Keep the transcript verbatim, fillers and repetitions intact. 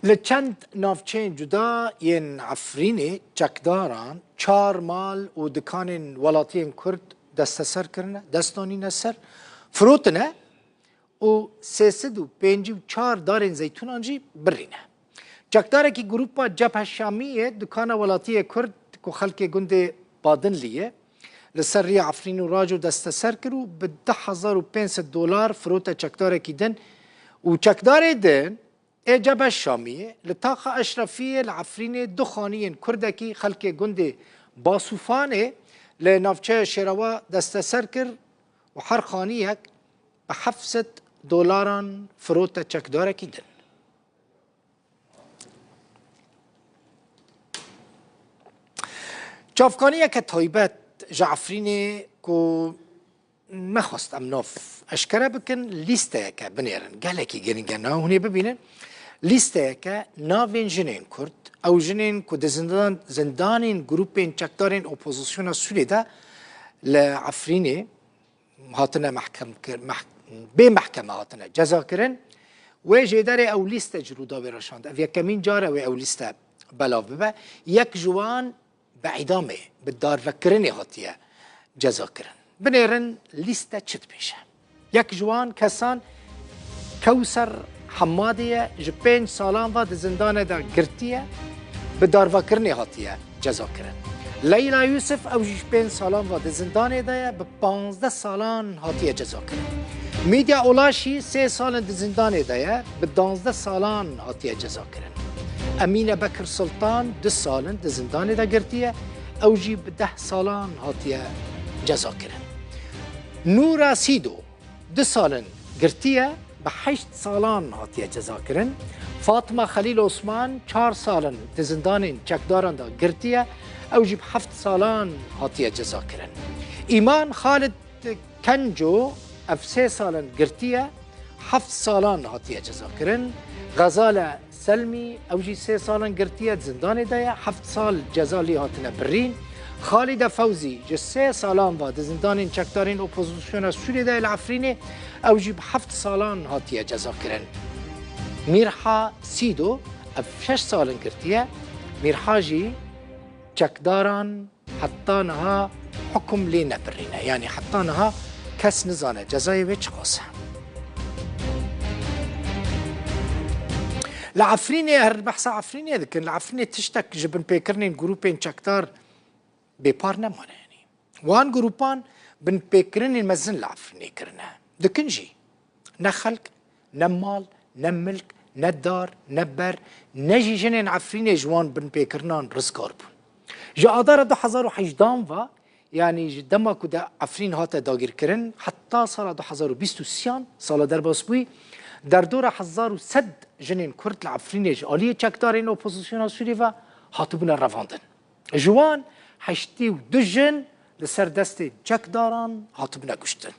Li çend navçeyên cuda yên Efrînê çekdaran çar mal û dikanên welatiyên Kurd desteser kirine, dest danîne ser, firotine û sê sed û pêncî û çar darên zeytûnan jî birîne. Çekdarekî grûpa Cebhe Şamiyê dikana welatiyê Kurd ku xelkê gundê Badinlî ye, li ser riya Efrîn û Raco desteser kir û bi du hezar û pênc sed dolar firote çekdarekî din û çekdarê din ê Cebhe Şamiyê li taxa Eşrefiyê li Efrînê du xaniyên Kurdekî xelkê gundê Basûfanê li navçeya Şêrewa desteser kir û her xaniyek bi heft sed dolaran firote çekdarekî din. Çavkaniyeke taybet ji Efrînê ku nexwest em nav eşkere bikin, lîsteyeke binêrin. Gelekî girîng e niha hûn ê bibînin. Lîsteyeke navên jinên Kurd, ew jinên ku di zindan, zindanên grûpên çekdarên opozisyona Sûriyê de li Efrînê hatine mehkem kir-, meh-, bê mehkeme hatine ceza kirin. Wê jêderê ew lîste ji Rûdawê re şand. Ev yekemîn car e wê ew lîste belav bibe. Yek ji wan bi îdamê, bi darvekirinê hatiye ceza kirin. Binêrin lîste çi dibêje. Yek ji wan kesan Kewser Hemadê ye, ji pênc salan ve di zindanê de girtî ye, bi darvekirinê hatiye ceza kirin. Leyla Yusuf, ew jî ji pênc salan ve di zindanê de ye, bi panzdeh salan hatiye ceza kirin. Mîdya Ola jî sê sal in di zindanê de ye, bi danzdeh salan hatiye ceza kirin. Emîne Bekir Sultan du sal in di zindanê de girtî ye, ew jî bi deh salan hatiye ceza kirin. Nûra Sîdo, du sal in girtî ye, bi heşt salan hatiye ceza kirin. Fatma Xelîl Osman çar sal in di zindanên çekdaran de girtî ye, ew jî bi heft salan hatiye ceza kirin. Îman Xalid Kenco, ev sê sal in girtî ye, heft salan hatiye ceza kirin. Xezale Selmî, ew jî sê sal in girtî ye, di zindanê de ye, heft sal ceza lê hatine birîn. Xalide Fewzî ji sê salan ve di zindanên çekdarên opozisyona Sûriyê de ye li Efrînê, ew jî bi heft salan hatiye ceza kirin. Mîrha Sîdo, ev şeş sal in girtî ye, Mîrha jî çekdaran heta niha hukum lê nebirîne. Yanî heta niha kes nizane cezayê wê çiqas e. Li Efrînê, her behsa Efrînê dikin, li Efrînê tiştek ji binpêkirinên grûpên çekdar bêpar nemane. Yanî wan grûpan binpêkirinên mezin li Efrînê kirine. Dikin jî. Ne xelk, ne mal, ne milk, ne dar, ne ber, ne jî jinên Efrînê ji wan binpêkirinan rizgar bûn. Ji Adara du hezar û hejdehan ve, yanî ji dema ku de Efrîn hate dagîrkirin, heta sala du hezar û bîst û sêyan, sala derbasbûyî, derdora hezar û sed jinên Kurd li Efrînê ji aliyê çekdarên opozisyona Sûrî ve hatibûne revandin. Ji wan heştê û du jin li ser destê çekdaran hatibûne kuştin.